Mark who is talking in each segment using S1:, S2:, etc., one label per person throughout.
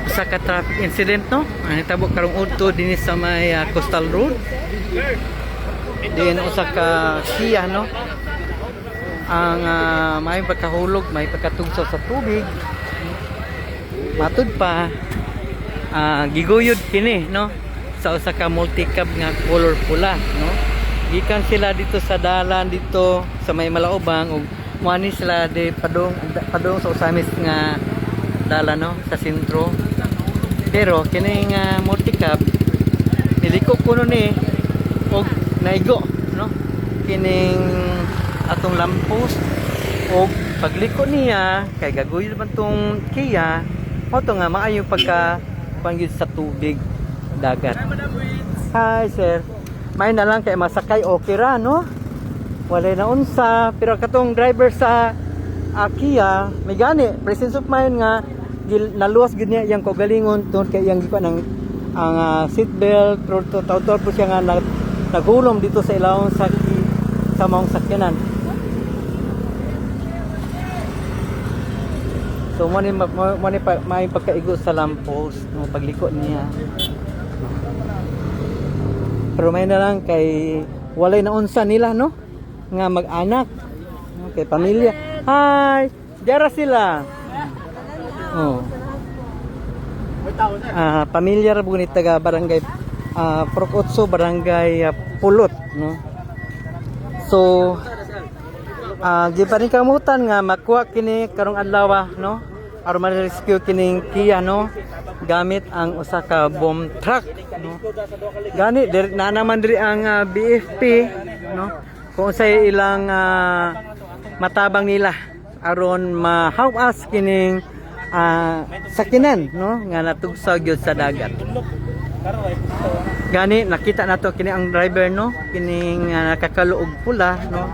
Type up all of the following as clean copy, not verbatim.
S1: Usa ka traffic incident, no? Ang nitabo karong udto dinhi sa may Coastal Road. Diin usa ka Kia, no? Ang may pagkahulog, may pagkatugso sa tubig. Matud pa giguyod kini, no? Sa usa ka multicab nga color pula, no? Gikan sila dito sa dalan dito sa may Malaubang ug muani sila di padung padung sa Ozamis nga dalan, no, sa sentro. Pero kini nga multicab niliko kuno ni og naigo, no, kining atong lamppost, og pagliko niya kay gaguyod man tong Kia mao to nga maayo pagka panggid sa tubig dagat. Hi, sir. May na lang kay masakay, okay ra, no? Wala na unsa, pero katong driver sa Kia may gani presence of mind nga naluwas gid niya iyang kaugalingon tungod kay iyang gikuan ang seatbelt, pero tawtol po siya nga naghulom dito sa ilawom sa maong sakyanan. So mo ni pa, may pagkaigo sa lamppost, no, pagliko niya. Pero may na lang kay walay na unsa nila, no, nga mag-anak. Okay, pamilya. Hi. Diara sila. Oh. Pamilya ra ni taga barangay Prok Otso, barangay Pulot, no. So gipaningkamutan nga makuha kini karong adlaw, no, aron ma-rescue kining Kia, no, gamit ang usa ka bomb truck, no. Gani dir, na naman diri ang BFP, no, kung unsay ilang matabang nila aron ma-help us kining sakinan, no, nga natugsaw gyud sa dagat. Gani nakita nato kini ang driver, no, kining nakakaluog pula, no.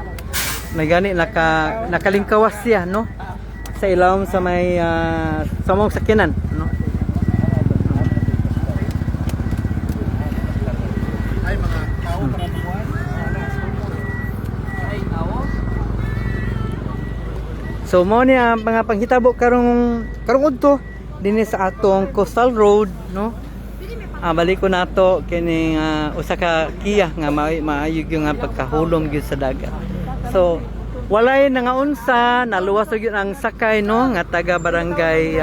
S1: May gani nakalingkawas siya, no, sa ilawom sa may sa mong sakyanan, no.
S2: Ay, mga tao para.
S1: So mao ni ang mga panghitabo karong karong udto dinhi sa atong Coastal Road, no. Balik ko nato kining usa ka Kia nga maayo gyud nga pagkahulom gyud sa dagat. So walay nangaunsa, naluwas ra gyud ang sakay, no, nga taga barangay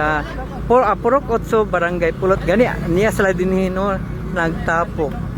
S1: Purok Otso, barangay Pulot. Gani niya sila dinhi, no, nagtapok.